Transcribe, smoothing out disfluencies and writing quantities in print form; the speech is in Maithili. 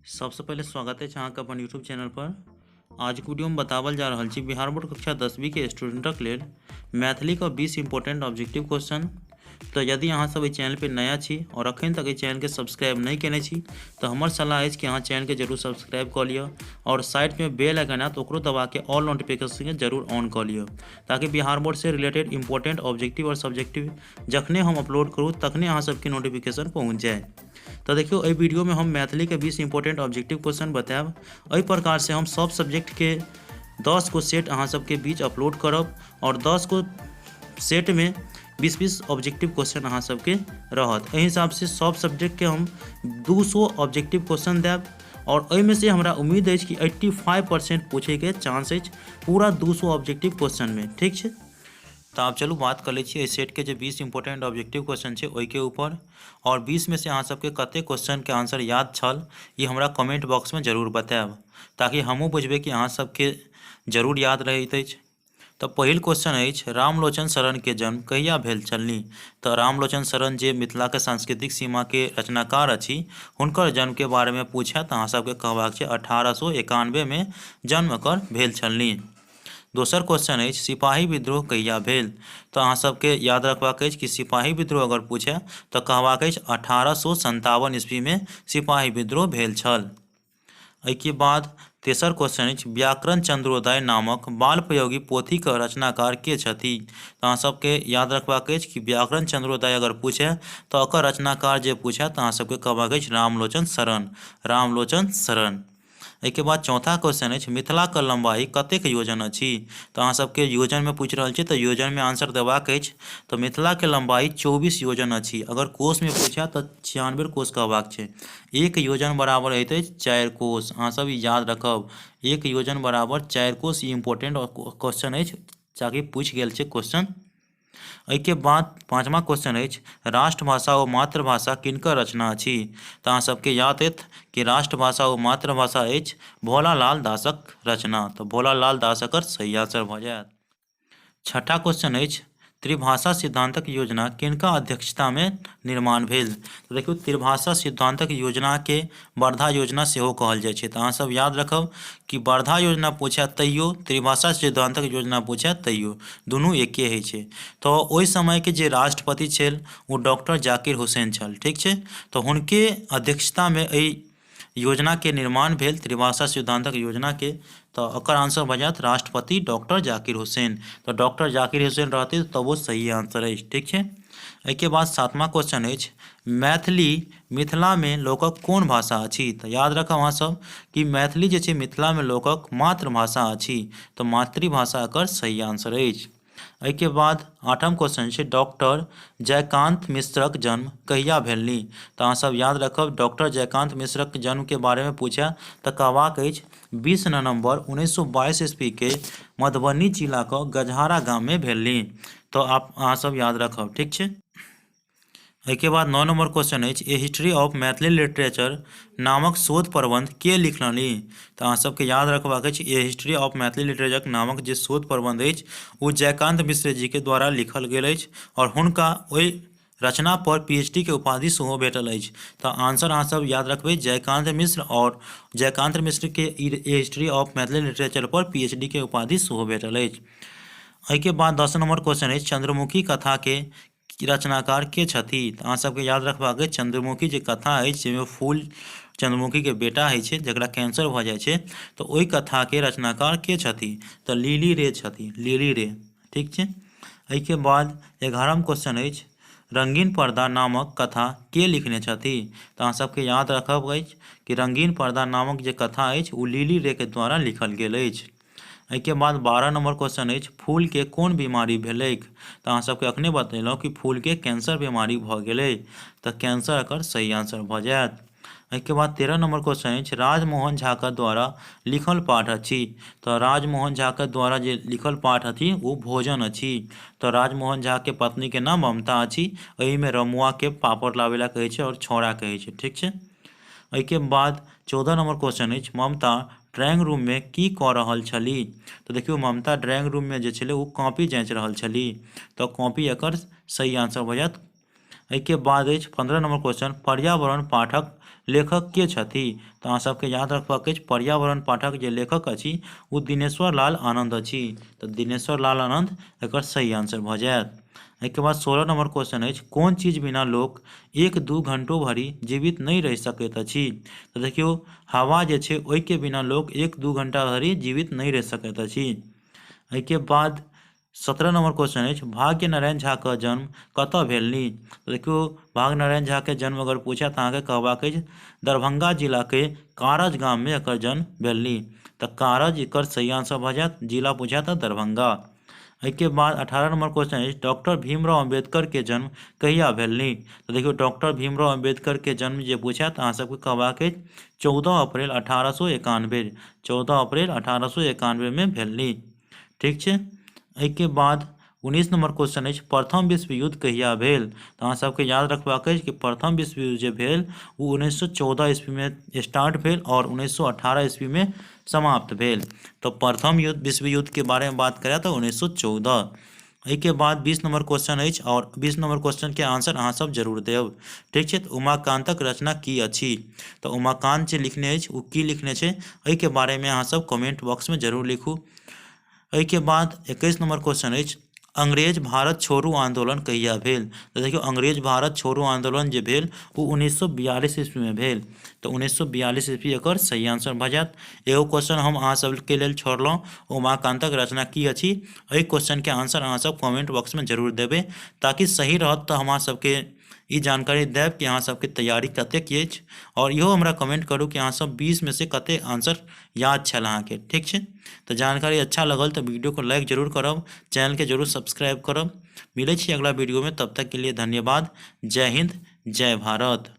सबसँ पहिले स्वागत अछि अहाँके अपन यूट्यूब चैनल पर। आजुक वीडियोमे बताओल जा रहल छी बिहार बोर्ड कक्षा 10वीं के स्टूडेंटक लेल मैथिलीके 20 इम्पोर्टेंट ऑब्जेक्टिव क्वेश्चन। तऽ यदि अहाँ सब एहि चैनल पे नया छी और अखन तक एहि चैनल के सब्सक्राइब नहीं केने छी तऽ हमर सलाह अछि कि अहाँ चैनल के जरूर सब्सक्राइब कऽ लिअ और साइड में बेल आइकन आयत ओकरो दबा के ऑल नोटिफिकेशन के जरूर ऑन कऽ लिअ ताकि बिहार बोर्ड से रिलेटेड इम्पोर्टेंट ऑब्जेक्टिव और सब्जेक्टिव जखने हम अपलोड करू तखने अहाँ सबके नोटिफिकेशन पहुँच जाय। तो देखियो एहि वीडियो में हम मैथिली के 20 इम्पोर्टेंट ऑब्जेक्टिव क्वेश्चन बतायब। एहि प्रकार से हम सब सब्जेक्ट के 10 गो सेट अहाँ सबके बीच अपलोड करब और 10 गो सेट में 20-20 ऑब्जेक्टिव क्वेश्चन अहाँ सबके रहत। एहि हिसाब से सब सब्जेक्ट के हम 200 ऑब्जेक्टिव क्वेश्चन देब और एहिमे से हमरा उम्मीद अछि कि 85% पूछे के चांस अछि पूरा 200 ऑब्जेक्टिव क्वेश्चन में। ठीक छै, तो आब चलू बात कर लै छी एहि सेट के जे 20 इम्पोर्टेंट ऑब्जेक्टिव क्वेश्चन छै ओहिके ऊपर और 20 में से अहाँ सबके कते क्वेश्चन के आंसर याद छल ई हमरा कमेंट बॉक्स में जरूर बतायब ताकि हमहूँ बुझबै कि अहाँ सबके जरूर याद रहैत अछि। तो पहिल क्वेश्चन अछि रामलोचन शरण के जन्म कहिया भेल छलनि? तो रामलोचन शरण जे मिथिला के सांस्कृतिक सीमा के रचनाकार अछि हुनकर जन्म के बारे में पूछे तो अहाँ सबके कहबाक छै 1891 में जन्म एकर भेल छलनि। दोसर क्वेश्चन अछि सिपाही विद्रोह कहिया भेल? तऽ अहाँ सबके याद रखबाक अछि कि सिपाही विद्रोह अगर पूछे तऽ कहबाक अछि 1857 ईस्वी में सिपाही विद्रोह भेल छल। एहिके बाद तेसर क्वेश्चन अछि व्याकरण चंद्रोदय नामक बाल प्रयोगी पोथीके रचनाकार के छथि? तऽ अहाँ सबके याद रखबाक अछि कि व्याकरण चंद्रोदय अगर पूछे तऽ ओकर रचनाकार जे पूछे तऽ अहाँ सबके कहबाक अछि रामलोचन शरण। रामलोचन शरण। एहिके बाद चौथा क्वेश्चन अछि मिथिलाके लम्बाई कतेक योजन अछि? तऽ अहाँ सबके योजनमे पूछि रहल छै तऽ योजनमे आंसर देबाक अछि। तऽ मिथिलाके लम्बाई 24 योजन अछि। अगर कोषमे पूछे तऽ 96 कोष कहबाक छै। एक योजन बराबर होइत अछि 4 कोष। अहाँ सब ई याद रखब, एक योजन बराबर 4 कोष। ई इम्पोर्टेंट क्वेश्चन अछि ताकि पूछि गेल छै क्वेश्चन। एहिके बाद पाँचमा क्वेश्चन अछि राष्ट्रभाषा ओ मातृभाषा किनकर रचना अछि? तऽ अहाँ सबके याद अछि कि राष्ट्रभाषा ओ मातृभाषा अछि भोलालाल दासक रचना। तऽ भोलालाल दास एकर सही आंसर भऽ जायत। छठा क्वेश्चन अछि त्रिभाषा सिद्धांतक योजना किनका अध्यक्षतामे निर्माण भेल? तऽ देखियौ त्रिभाषा सिद्धांतक योजनाके वर्धा योजना सेहो कहल जाइ छै। तऽ अहाँ सब याद रखब कि वर्धा योजना पूछे तैयो त्रिभाषा सिद्धांतक योजना पूछे तैयो दुनू एके होइ छै। तऽ ओहि समयके जे राष्ट्रपति छल ओ डॉक्टर जाकिर हुसैन छल। ठीक छै, तऽ हुनके अध्यक्षतामे एहि योजनाके निर्माण भेल त्रिभाषा सिद्धांतक योजनाके। तऽ एकर आंसर भऽ जायत राष्ट्रपति डॉक्टर जाकिर हुसैन। तऽ डॉक्टर जाकिर हुसैन रहतै तबो सही आंसर अछि। ठीक छै, एहिके बाद सातवां क्वेश्चन अछि मैथिली मिथिलामे लोकक कोन भाषा अछि? तऽ याद रखब अहाँ सब कि मैथिली जे छै मिथिलामे लोकक मातृभाषा अछि। तऽ मातृभाषा एकर सही आंसर अछि। एहिके बाद आठम क्वेश्चन छै डॉक्टर जयकांत मिश्रक जन्म कहिया भेलनि? तऽ अहाँ सब याद रखब डॉक्टर जयकांत मिश्रक जन्मके बारेमे पूछे तऽ कहबाक अछि 20 नवम्बर 1922 ईस्वी के मधुबनी जिलाके गजहारा गाममे भेलनि। तऽ आप अहाँ सब याद रखब। ठीक छै, एहिके बाद 9 नंबर क्वेश्चन अछि a history of Maithili literature नामक शोध प्रबंध के लिखलनि? तऽ अहाँ सबके याद रखबाक अछि a history of Maithili literature नामक जे शोध प्रबंध अछि ओ जयकांत मिश्र जी के द्वारा लिखल गेल अछि और हुनका ओहि रचना पर पीएचडी के उपाधि सेहो भेटल अछि। तऽ आंसर अहाँ सब याद रखबै जयकांत मिश्र और जयकांत मिश्र के a history of Maithili literature per PhD के उपाधि सेहो भेटल अछि। एहिके बाद 10 नंबर क्वेश्चन अछि चंद्रमुखी कथा के रचनाकार के छथि? तऽ अहाँ सबके याद रखबाक अछि चंद्रमुखी जे कथा अछि जाहिमे फूल चंद्रमुखी के बेटा होइ छै जकरा कैंसर भऽ जाइ छै तऽ ओहि कथाके रचनाकार के छथि? तऽ लिली रे छथि, लिली रे। ठीक छै, एहिके बाद 11 क्वेश्चन अछि रंगीन पर्दा नामक कथा के लिखने छथि? तऽ अहाँ सबके याद रखब अछि कि रंगीन पर्दा नामक जे कथा अछि ओ लिली रे के द्वारा लिखल गेल अछि। एहिके बाद 12 नंबर क्वेश्चन अछि फूलके कोन बीमारी भेलैक? तऽ अहाँ सबके अखने बतेलहुँ कि फूलके कैंसर बीमारी भऽ गेलै। तऽ कैंसर एकर सही आंसर भऽ जायत। एहिके बाद 13 नंबर क्वेश्चन अछि राजमोहन झा के द्वारा लिखल पाठ अछि। तऽ राजमोहन झा के द्वारा जे लिखल पाठ अछि ओ भोजन अछि। तऽ राजमोहन झा के पत्नी के नाम ममता अछि। एहिमे रमुआ के पापड़ लाबै ला कहै छै और छौड़ा कहै छै। ठीक छै, एहिके बाद 14 नंबर क्वेश्चन अछि ममता ड्राइंग रूम में की कऽ रहल छली? तऽ देखियौ ममता ड्राइंग रूम में जे छलै ओ कॉपी जाँचि रहल छली। तऽ कॉपी एकर सही आंसर भऽ जायत। एहिके बाद अछि 15 नंबर क्वेश्चन, पर्यावरण पाठक लेखक के छथि? तऽ अहाँ सबके याद रखबाक अछि पर्यावरण पाठक जे लेखक अछि ओ दिनेश्वर लाल आनंद अछि। तऽ दिनेश्वर लाल आनंद एकर सही आंसर भऽ जायत। एहिके बाद 16 नंबर क्वेश्चन अछि, कोन चीज बिना लोक 1-2 घंटो भरि जीवित नहि रहि सकैत अछि? तऽ देखियौ हवा जे छै ओहिके बिना लोक 1-2 घंटा धरि जीवित नहि रहि सकैत अछि। एहिके बाद 17 नंबर क्वेश्चन अछि, भाग्य नारायण झा के जन्म कतऽ भेलनि? तऽ देखियौ भाग्य नारायण झा के जन्म अगर पूछे तऽ अहाँके कहबाक अछि दरभंगा जिला के कारज गाम में एकर जन्म भेलनि। तऽ कारज एकर सही आंसर भऽ जायत, जिला पूछे तऽ दरभंगा। एहिके बाद 18 नंबर क्वेश्चन अछि, डॉक्टर भीमराव अम्बेडकर के जन्म कहिया भेलनि? तऽ देखियौ डॉक्टर भीमराव अम्बेडकर के जन्म जे पूछे तऽ अहाँ सबके कहबाक अछि 14 अप्रैल 1891, 14 अप्रैल 1891 में भेलनि। ठीक छै। एहिके बाद 19 नंबर क्वेश्चन अछि, प्रथम विश्व युद्ध कहिया भेल? तऽ अहाँ सबके याद रखबाक अछि कि प्रथम विश्व युद्ध जे भेल ओ 1914 ईस्वी में स्टार्ट भेल और 1918 ईस्वी में समाप्त भेल। तो प्रथम युद्ध विश्व युद्ध के बारे में बात करें तो 1914। एहिके बाद 20 नंबर क्वेश्चन अछि और 20 नंबर क्वेश्चन के आंसर अहाँ सब जरूर देब। ठीक छै। तऽ उमाकांतक रचना की अछि? तऽ उमाकांत जे लिखने अछि ओ की लिखने छै एहिके बारे में अहाँ सब कमेंट बॉक्स में जरूर लिखू। एहिके बाद 21 नंबर क्वेश्चन अछि, अंग्रेज भारत छोड़ू आंदोलन कहिया भेल? तऽ देखियौ अंग्रेज भारत छोड़ू आंदोलन जे भेल ओ 1942 ईस्वी में भेल। तऽ 1942 ईस्वी एकर सही आंसर भऽ जायत। एगो क्वेश्चन हम अहाँ सबके लेल छोड़लहुँ, उमाकांतक रचना की अछि, एहि क्वेश्चन के आंसर अहाँ सब कमेंट बॉक्स में जरूर देबै, ताकि सही रहत तऽ हम अहाँ सबके ई जानकारी देब कि अहाँ सबके तैयारी कतेक अछि। और इहो हमरा कमेंट करू कि अहाँ सब 20 में से कतेक आंसर याद छल अहाँके। ठीक छै। तऽ जानकारी अच्छा लगल तऽ वीडियो को लाइक जरूर करब, चैनल के जरूर सब्सक्राइब करब। मिलै छी अगला वीडियो में, तब तक के लिए धन्यवाद। जय हिंद, जय भारत।